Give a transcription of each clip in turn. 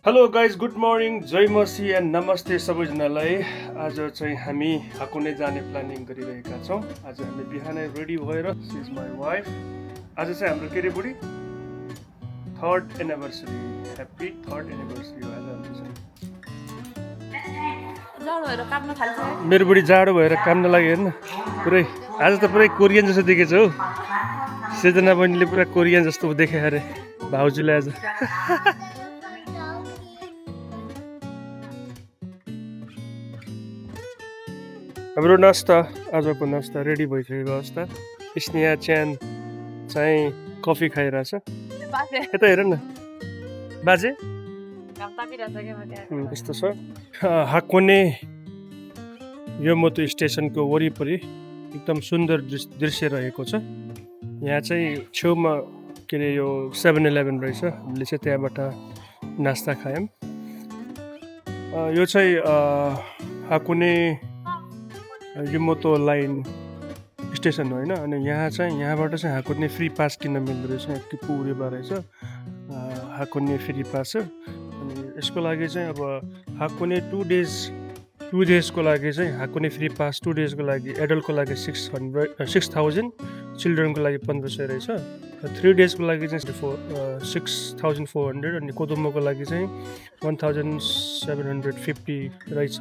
Hello guys, good morning, जय मसी and नमस्ते सबैजनालाई। आज चाहिँ हामी हाकुने जाने प्लानिङ गरिरहेका छौँ। आज हामी बिहानै रेडी भएर, सी इज माई वाइफ। आज चाहिँ हाम्रो के अरे बुढी 3rd anniversary, happy 3rd anniversary हो आज हाम्रो चाहिँ। मेरो बुढी जाडो भएर काम नलाग्यो हेर्न पुरै। आज त पुरै कोरियन जस्तो देखेछ हौ। सृजना बहिनीले पुरा कोरियन जस्तो देखे अरे भाउजूले आज। हाम्रो नास्ता, आजको नास्ता रेडी भइसकेको अवस्था। स्नेहा च्यान चाहिँ कफी खाइरहेछ। यता हेर न बाजे, यस्तो छ। हाकुने योमोतो स्टेसनको वरिपरि एकदम सुन्दर दृश्य रहेको छ। यहाँ चाहिँ छेउमा के अरे यो 7-Eleven रहेछ। हामीले चाहिँ त्यहाँबाट नास्ता खायौँ। यो चाहिँ हाकुने योमोतो लाइन स्टेसन होइन। अनि यहाँ चाहिँ यहाँबाट चाहिँ हाकुने फ्री पास किन्न मिल्दो रहेछ। कि पुगेमा रहेछ हाकुने फ्री पास। अनि यसको लागि चाहिँ अब हाकुने 2 डेजको लागि चाहिँ हाकुने फ्री पास 2 डेजको लागि एडल्टको लागि 6,000, चिल्ड्रेनको लागि 1,500 रहेछ। 3 डेजको लागि चाहिँ 6,400 अनि कोदोमोको लागि चाहिँ 1,750 रहेछ।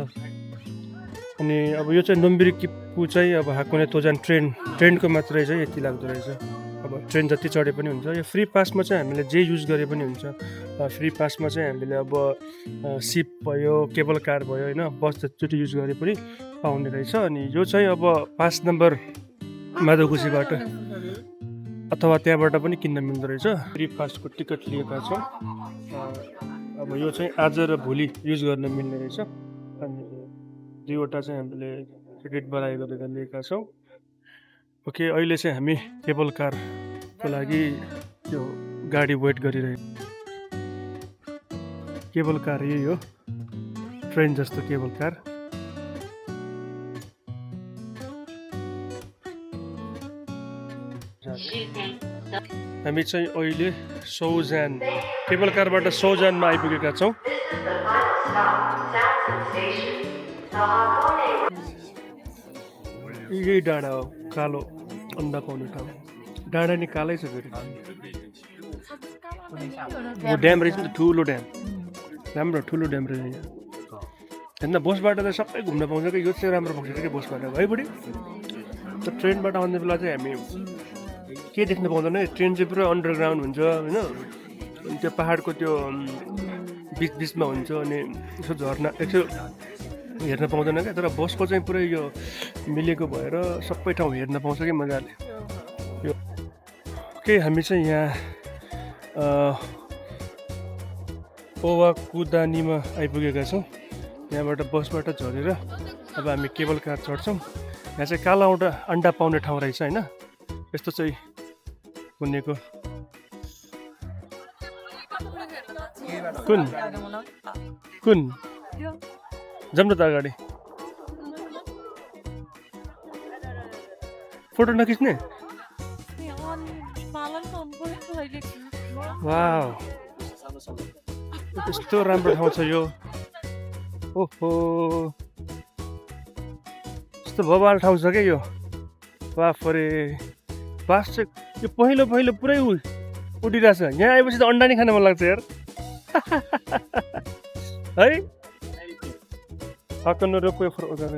अनि अब यो चाहिँ नोम्बिरिकिपु चाहिँ अब हाकुने तोजान ट्रेनको मात्रै चाहिँ यति लाग्दो रहेछ। अब ट्रेन जति चढे पनि हुन्छ। यो फ्री पासमा चाहिँ हामीले जे युज गरे पनि हुन्छ। फ्री पासमा चाहिँ हामीले अब सिप भयो, केबल कार भयो होइन, बस जतिचोटि युज गरे पनि पाउने रहेछ। अनि यो चाहिँ अब 5 नम्बर माधवकुसीबाट अथवा त्यहाँबाट पनि किन्न मिल्दो रहेछ। फ्री पासको टिकट लिएका छौँ। अब यो चाहिँ आज र भोलि युज गर्न मिल्ने रहेछ। अनि 2वटा चाहिँ हामीले टिकट बराई गरेर लिएका छौँ। ओके, अहिले चाहिँ हामी केबल कारको लागि त्यो गाडी वेट गरिरहेको। केबल कार यही हो, ट्रेन जस्तो केबल कार। हामी चाहिँ अहिले सौजान केबल कारबाट सौजानमा आइपुगेका छौँ। यही डाँडा हो, कालो अन्डा पाउने ठाउँ। डाँडा नि कालै छ फेरि। ड्याम रहेछ नि त, ठुलो ड्याम, राम्रो ठुलो ड्याम रहेछ यहाँ। होइन, बसबाट त सबै घुम्न पाउँछ कि। यो चाहिँ राम्रो पाउँछ कि बसबाट है बुढी। त ट्रेनबाट आउने बेला चाहिँ हामी के देख्न पाउँदैन। ट्रेन चाहिँ पुरा अन्डरग्राउन्ड हुन्छ होइन। अनि त्यो पाहाडको त्यो बिचमा हुन्छ। अनि यसो झर्ना यसो हेर्न पाउँदैन क्या। तर बसको चाहिँ पुरै यो मिलेको भएर सबै ठाउँ हेर्न पाउँछ कि मजाले। यो के हामी चाहिँ यहाँ ओवाकुदानीमा आइपुगेका छौँ। यहाँबाट बसबाट झरेर अब हामी केबल कार चढ्छौँ। यहाँ चाहिँ कालो अन्डा पाउने ठाउँ रहेछ होइन। यस्तो चाहिँ बनिएको। कुन जाऊँ न त अगाडि। फोटो नखिच्ने? वाउ, यस्तो राम्रो ठाउँ छ यो। ओहो, यस्तो बवाल ठाउँ छ क्या यो। बाफ रे बास चाहिँ यो पहिलो पुरै उडिरहेछ। यहाँ आएपछि त अन्डा नै खान मन लाग्छ यार है। हाकुने रोपवे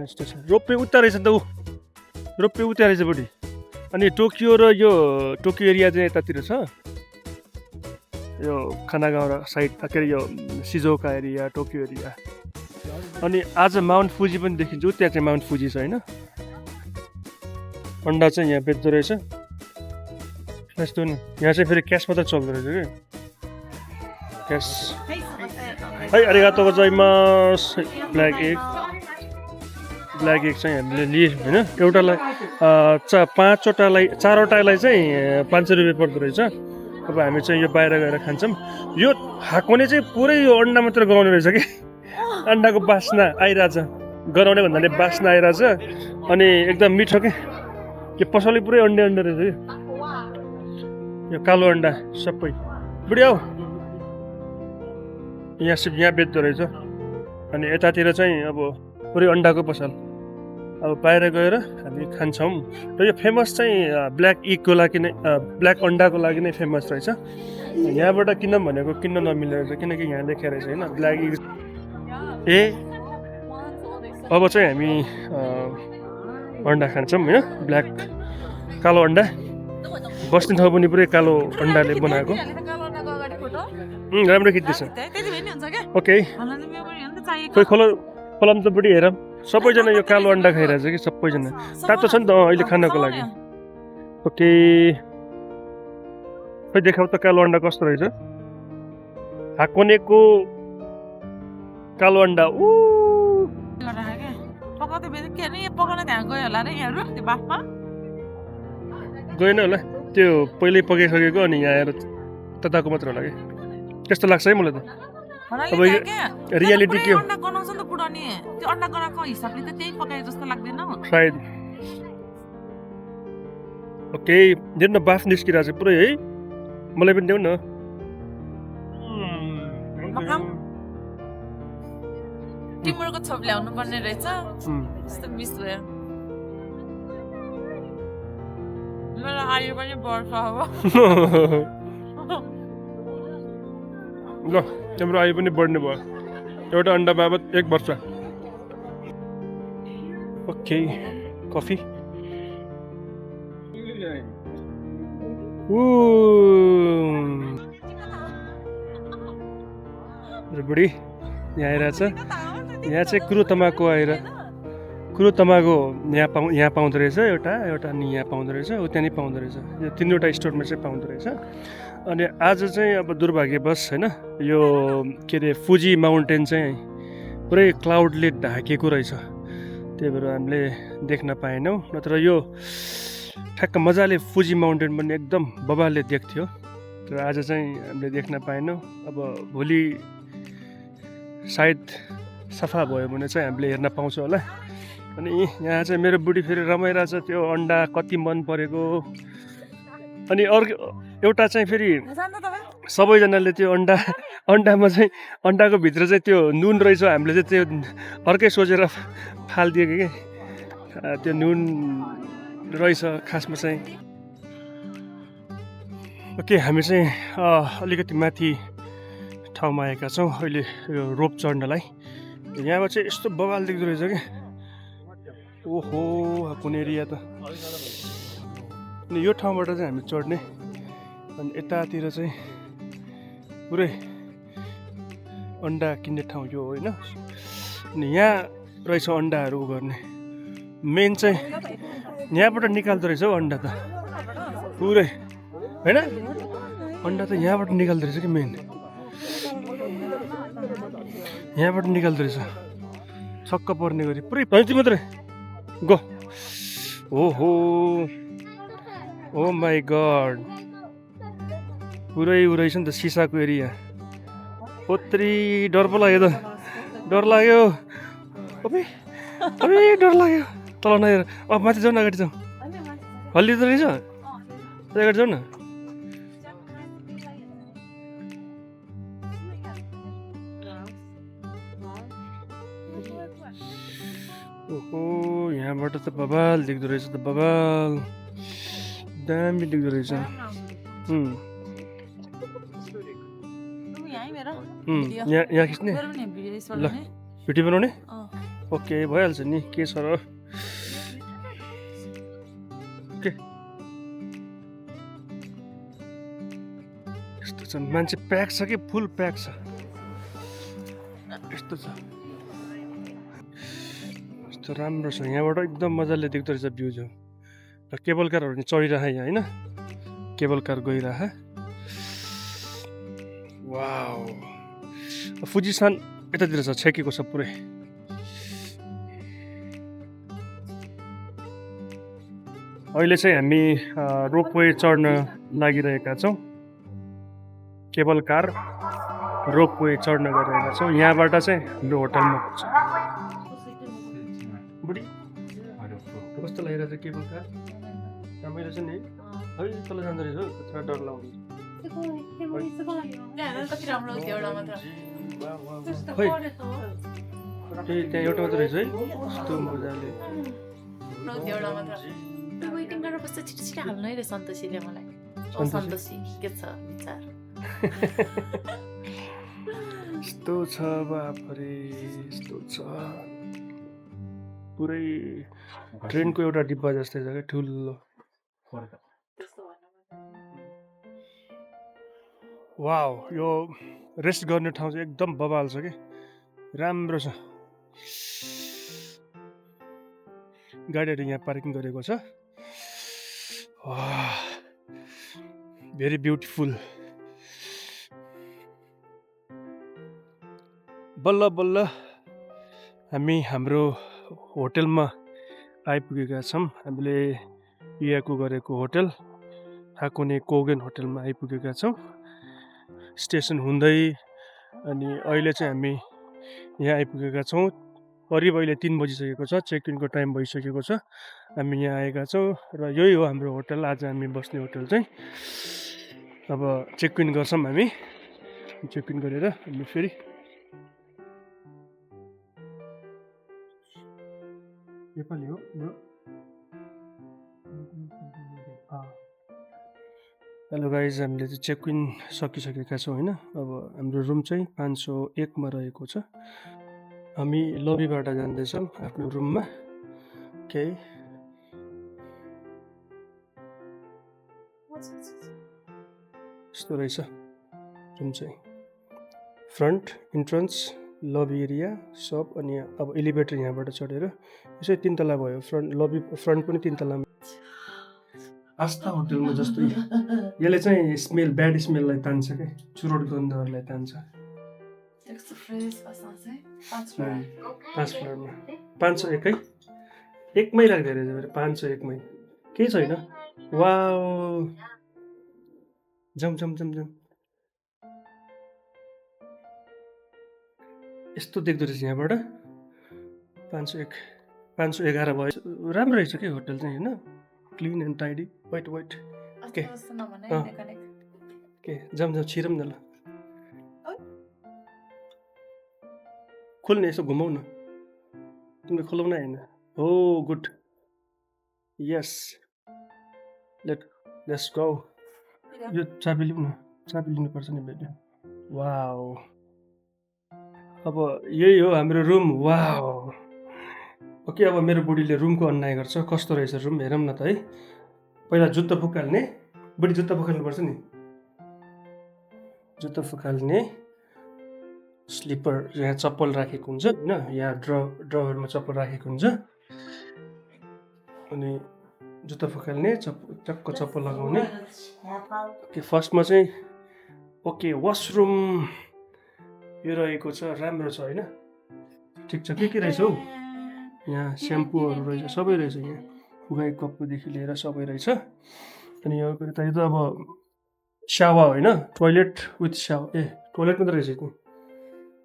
स्टेसन, रोपवे उता रहेछ नि त। रोपवे उता रहेछ बुढी। अनि टोकियो र यो टोकियो एरिया चाहिँ यतातिर छ। यो खानागाउँ साइड के अरे यो सिजोका एरिया, टोकियो एरिया। अनि आज माउन्ट फुजी पनि देखिन्छ। त्यहाँ चाहिँ माउन्ट फुजी छ होइन। अन्डा चाहिँ यहाँ बेच्दो रहेछ। यस्तो नि, यहाँ चाहिँ फेरि क्यास मात्रै चल्दो रहेछ कि। क्यास है। अरिगातो गोजाइमास। ब्ल्याक एग चाहिँ हामीले लिएँ होइन। एउटालाई 4वटालाई चाहिँ 500 रुपियाँ पर्दो रहेछ। अब हामी चाहिँ यो बाहिर गएर खान्छौँ। यो हाकुने चाहिँ पुरै यो अन्डा मात्र गराउने रहेछ कि। अन्डाको बास्ना आइरहेछ, गराउने भन्नाले बास्ना आइरहेछ। अनि एकदम मिठो के। यो पसलै पुरै अन्डा रहेछ कि। यो कालो अन्डा सबै बुढी आऊ यहाँ बेच्दो रहेछ। अनि यतातिर चाहिँ अब पुरै अन्डाको पसल। अब बाहिर गएर हामी खान्छौँ र यो फेमस चाहिँ ब्ल्याक इगको लागि नै ब्ल्याक अन्डाको लागि नै फेमस रहेछ। यहाँबाट किन्न भनेको किन्न नमिल्ने रहेछ किनकि यहाँ लेखेर रहेछ होइन ब्ल्याक इग। अब चाहिँ हामी अन्डा खान्छौँ होइन ब्ल्याक कालो अन्डा। बस्ने ठाउँ पनि पुरै कालो अन्डाले बनाएको। राम्रो खिच्दैछ। ओके खोइ खोलाम त बढी हेर सबैजना यो कालो अन्डा खाइरहेछ कि सबैजना तातो छ नि त अहिले खानको लागि। ओके खोइ देखाउ त कालो अन्डा कस्तो रहेछ। हाकोनेको कालो अन्डा गएन होला त्यो पहिल्यै पकाइसकेको अनि यहाँ आएर तताको मात्र होला कि त्यस्तो लाग्छ है मलाई त। अब रियालिटी के हो सायद। ओके देऊ न बाफ निस्किरहेको छ पुरै है मलाई पनि देऊ न। तिम्रो छोप ल्याउनु पर्ने रहेछ त्यस्तो मिस भयो। मेरो आयु पनि बढ्छ अब। ल तिम्रो आयु पनि बढ्ने भयो एउटा अन्डा बाबत 1 वर्ष। ओके कफी बुढी यहाँ आइरहेछ। यहाँ चाहिँ कुरो तमाको आएर कुरो तमाको यहाँ पाउँदो रहेछ एउटा अनि यहाँ पाउँदो रहेछ उता नि पाउँदो रहेछ। यो 3वटा स्टोरमा चाहिँ पाउँदो रहेछ। अनि आज चाहिँ अब दुर्भाग्यवश होइन यो के अरे फुजी माउन्टेन चाहिँ पुरै क्लाउडले ढाकेको रहेछ त्यही भएर हामीले देख्न पाएनौँ। नत्र यो ठ्याक्क मजाले फुजी माउन्टेन पनि एकदम बबालले देख्थ्यो तर आज चाहिँ हामीले देख्न पाएनौँ। अब भोलि सायद सफा भयो भने चाहिँ हामीले हेर्न पाउँछौँ होला। अनि यहाँ चाहिँ मेरो बुढी फेरि रमाइरहेछ त्यो अन्डा कति मन परेको। अनि अर्को एउटा चाहिँ फेरि सबैजनाले त्यो अन्डामा चाहिँ अन्डाको भित्र चाहिँ त्यो नुन रहेछ हामीले चाहिँ त्यो अर्कै सोचेर फालिदिएको कि त्यो नुन रहेछ खासमा चाहिँ। ओके हामी चाहिँ अलिकति माथि ठाउँमा आएका छौँ अहिले यो रोप चढ्नलाई। यहाँबाट चाहिँ यस्तो बवाल देख्दो रहेछ कि ओहो कुन एरिया त। अनि यो ठाउँबाट चाहिँ हामी चढ्ने अनि यतातिर चाहिँ पुरै अन्डा किन्ने ठाउँ यो होइन। अनि यहाँ रहेछ अन्डाहरू गर्ने मेन चाहिँ यहाँबाट निकाल्दो रहेछ हौ अन्डा त पुरै होइन। अन्डा त यहाँबाट निकाल्दो रहेछ कि मेन यहाँबाट निकाल्दो रहेछ छक्क पर्ने गरी पुरै भन्छ मात्रै गो। ओहो ओ माई गड पुरै रहेछ नि त सिसाको एरिया। ओत्री डर पो लाग्यो त डर लाग्यो अबे डर लाग्यो तल नहेर। अब माथि जाउँ न अगाडि जाउँ हल्लिँदो रहेछ अगाडि जाउँ न। ओहो यहाँबाट त बबाल देख्दो रहेछ त बबाल दामी देख्दो रहेछ। यहाँ खिच्ने ल भिडियो बनाउने ओके भइहाल्छ नि के छ र। के यस्तो छ मान्छे प्याक छ कि फुल प्याक छ यस्तो छ यस्तो राम्रो छ। यहाँबाट एकदम मजाले देख्दो रहेछ भ्यू जो र केबल कारहरू चढिरह यहाँ होइन केबल कार गइरह। वाउ फुजिसान यतातिर छ छेकेको छ पुरै। अहिले चाहिँ हामी रोपवे चढ्न लागिरहेका छौँ। केबल कार रोपवे चढ्न गइरहेका छौँ। यहाँबाट चाहिँ हाम्रो होटलमा पुग्छ। बुढी कस्तो लागिरहेछ केबल कार रमाइलो छ नि है तल जाँदो रहेछ हौ कत्रो डर लाग्छ। त्यहाँ कति राम्रो थियो एउटा मात्र खोइ ए त्यहाँ एउटा मात्र रहेछ है कस्तो मजाले राम्रो थियो एउटा मात्र वेटिङ गरेर बस्दा छिटो छिटो हाल्नु है रे सन्तोषीले मलाई सन्तोषी के छ विचार यस्तो छ बाफरे यस्तो छ पुरै ट्रेनको एउटा डिब्बा जस्तै छ क्या ठुलो वाउ यो रेस्ट गर्ने ठाउँ चाहिँ एकदम बबाल छ कि राम्रो छ गाडीहरू यहाँ पार्किङ गरेको छ भेरी ब्युटिफुल बल्ल बल्ल हामी हाम्रो होटलमा आइपुगेका छौँ हामीले बिहाको गरेको होटल हाकोने कोगेन होटलमा आइपुगेका छौँ स्टेसन हुँदै अनि अहिले चाहिँ हामी यहाँ आइपुगेका छौँ करिब अहिले 3 बजिसकेको छ चेक इनको टाइम भइसकेको छ हामी यहाँ आएका छौँ र यही हो हाम्रो होटल आज हामी बस्ने होटल चाहिँ अब चेक इन गर्छौँ हामी चेक इन गरेर हामी फेरि नेपाली हो हेलो गाइज हामीले चाहिँ चेक इन सकिसकेका छौँ होइन अब हाम्रो रुम चाहिँ 501 मा रहेको छ हामी लबीबाट जाँदैछौँ आफ्नो रुममा केही यस्तो रहेछ रुम चाहिँ फ्रन्ट इन्ट्रन्स लबी एरिया सब अनि अब एलिभेटर यहाँबाट चढेर यसै 3 तला भयो फ्रन्ट लबी फ्रन्ट पनि 3 तलामा आस्था होटलमा जस्तो यसले चाहिँ स्मेल ब्याड स्मेललाई तान्छ क्या चुरोट गन्धहरूलाई तान्छ 5 फ्लोरमा 501 है एकमै राख्दै रहेछ 501 मै केही छैन वाउ जम यस्तो देख्दो रहेछ यहाँबाट 511 भयो राम्रो रहेछ कि होटल चाहिँ होइन क्लिन एन्ड टाइडी वाइट के जम छिरौँ न ल खोल्ने यसो घुमाउ न तिमीले खोलाउन होइन हो गुड यस लेट्स गो यो चाबी लिउँ न चाबी लिनुपर्छ नि बेटा वाउ अब यही हो हाम्रो रुम वाउ ओके अब मेरो बुढीले रुमको अन्याय गर्छ कस्तो रहेछ रुम हेरौँ न त है पहिला जुत्ता फुकाल्ने बुढी जुत्ता फुकाल्नुपर्छ नि जुत्ता फुकाल्ने स्लिपर यहाँ चप्पल राखेको हुन्छ होइन यहाँ ड्रवरमा चप्पल राखेको हुन्छ अनि जुत्ता फुकाल्ने टक्क चप्पल लगाउने ओके फर्स्टमा चाहिँ ओके वासरुम यो रहेको छ राम्रो छ होइन ठिक छ के रहेछ हौ यहाँ स्याम्पूहरू रहेछ सबै रहेछ यहाँ गाई कपदेखि लिएर सबै रहेछ अनि यो त अब सावा होइन टोइलेट विथ सावा टोइलेट मात्रै रहेछ त्यो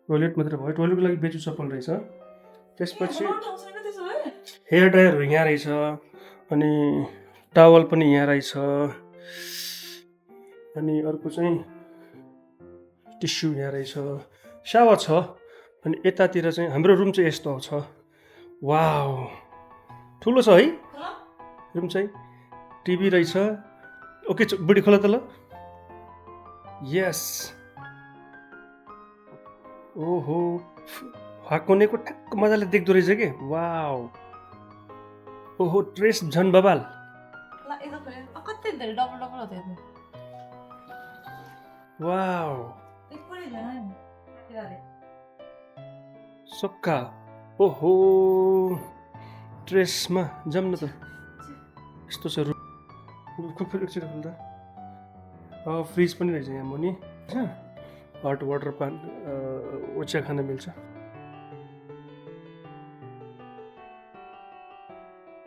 टोइलेट मात्रै भयो टोइलेटको लागि बेचु चप्पल रहेछ त्यसपछि हेयर ड्रायरहरू यहाँ रहेछ अनि टावल पनि यहाँ रहेछ अनि अर्को चाहिँ टिस्यु यहाँ रहेछ सावा छ अनि यतातिर चाहिँ हाम्रो रुम चाहिँ यस्तो छ वाउ ठुलो छ है रुम चाहिँ टिभी रहेछ ओके बुढी खोला त ल यस ओहो हाकोनेको ठ्याक्क मजाले देख्दो रहेछ कि वाउ ओहो ड्रेस झन् बबाल वाउ सक्का ओहो ड्रेसमा जाऊँ न त यस्तो छ रुम एकचोटि खोल्दा फ्रिज पनि रहेछ यहाँ मुनि हट वाटर ओछ्या खान मिल्छ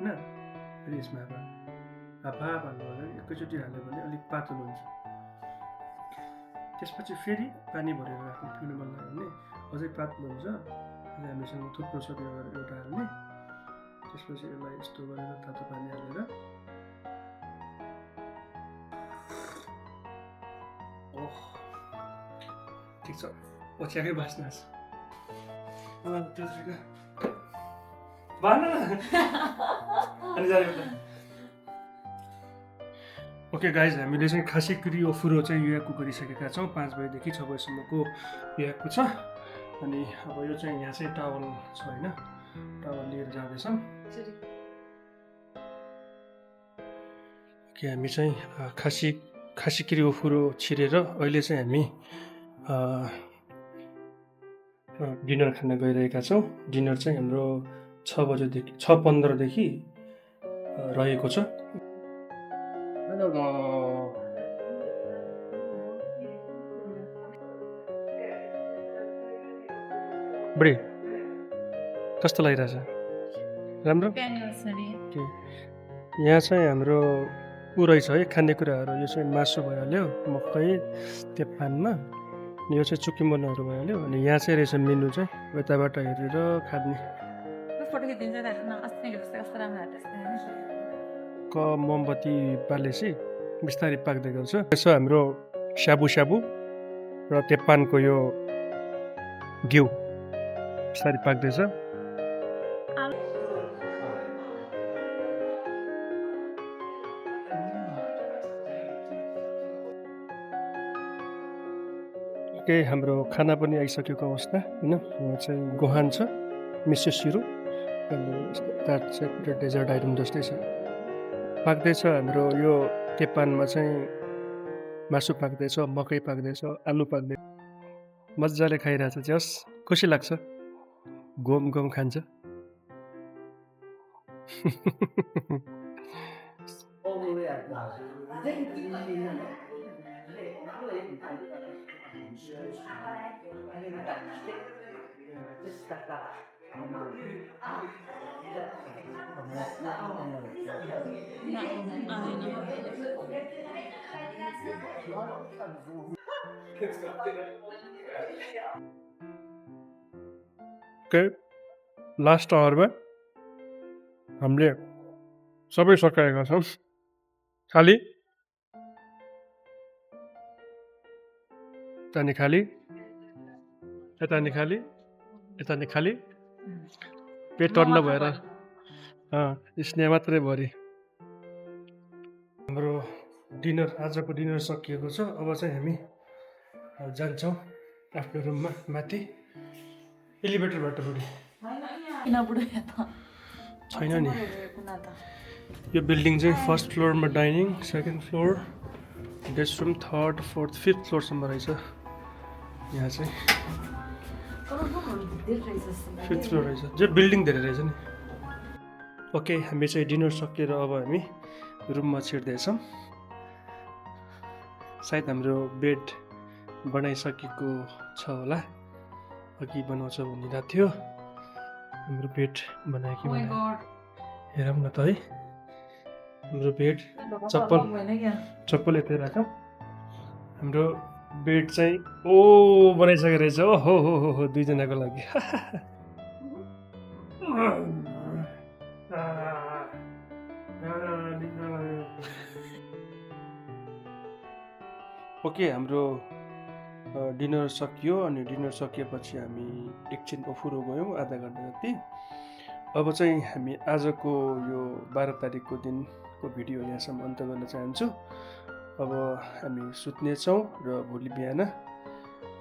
न फ्रिजमा हापा हाल्नु एकैचोटि हाल्यो भने अलिक पातलो हुन्छ त्यसपछि फेरि पानी भरेर राख्ने पिउनु मन लाग्यो भने अझै पातलो हुन्छ हामीसँग थुप्रो छ त्यो गरेर एउटा हाल्ने त्यसपछि यसलाई यस्तो गरेर तातो पानी हालेर ठिक छ ओछ्याकै बाँच्न ओके गाइज हामीले चाहिँ खासी क्रियो फुरो चाहिँ याकु गरिसकेका छौँ 5 बजेदेखि 6 बजेसम्मको याकु छ अनि अब यो चाहिँ यहाँ चाहिँ टावल छ होइन टावल लिएर जाँदैछौँ कि हामी चाहिँ खासी क्रियो फुरो छिरेर अहिले चाहिँ हामी डिनर खान गइरहेका छौँ डिनर चाहिँ हाम्रो 6:15 देखि रहेको छ बढी कस्तो लागिरहेछ राम्रो यहाँ चाहिँ हाम्रो ऊ रहेछ है खानेकुराहरू यो चाहिँ मासु भइहाल्यो मकै तेपानमा यो चाहिँ चुकिमोनाहरू भइहाल्यो अनि यहाँ चाहिँ रहेछ मेनु चाहिँ यताबाट हेरेर खाने मोमबत्ती बालेसी बिस्तारै पाक्दै गर्छ यसो हाम्रो स्याबु स्याबु र तेपानको यो घिउ बिस्तारै पाक्दैछ के हाम्रो खाना पनि आइसकेको अवस्था होइन यहाँ चाहिँ गोहान छ मिसो सिरो डेजर्ट आइटम जस्तै छ पाक्दैछ हाम्रो यो तेपानमा चाहिँ मासु पाक्दैछ मकै पाक्दैछ आलु पाक्दैछ मजाले खाइरहेछ जस खुसी लाग्छ गम गम खान्छ लास्ट आवरमा हामीले सबै सकाएका छौँ खाली यता नि खाली यता नि खाली यता नि खाली पेट टन्न भएर स्नेह मात्रै भरि हाम्रो डिनर आजको डिनर सकिएको छ अब चाहिँ हामी जान्छौँ आफ्नो रुममा माथि एलिभेटरबाट छैन नि यो बिल्डिङ चाहिँ फर्स्ट फ्लोरमा dining second floor guest room third fourth fifth फ्लोरसम्म रहेछ यहाँ चाहिँ फिफ्थ फ्लोर रहेछ जो बिल्डिङ धेरै रहेछ नि ओके हामी चाहिँ डिनर सकेर अब हामी रुममा छिर्दैछौँ सायद हाम्रो बेड बनाइसकेको छ होला अघि बनाउँछ भनिरहेको थियो हाम्रो बेड बनायो कि हेरौँ न त है हाम्रो बेड चप्पल यतै राखौँ हाम्रो बेड चाहिँ बनाइसकेको रहेछ हो दुईजनाको लागि ओके हाम्रो डिनर सकियो अनि डिनर सकिएपछि हामी एकछिन अफुरो गयौँ आधा घन्टा जति अब चाहिँ हामी आजको यो 12 तारिकको दिनको भिडियो यहाँसम्म अन्त गर्न चाहन्छु अब हामी सुत्नेछौँ र भोलि बिहान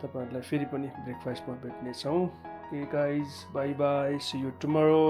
तपाईँहरूलाई फेरि पनि ब्रेकफास्टमा भेट्नेछौँ okay guys bye bye see you tomorrow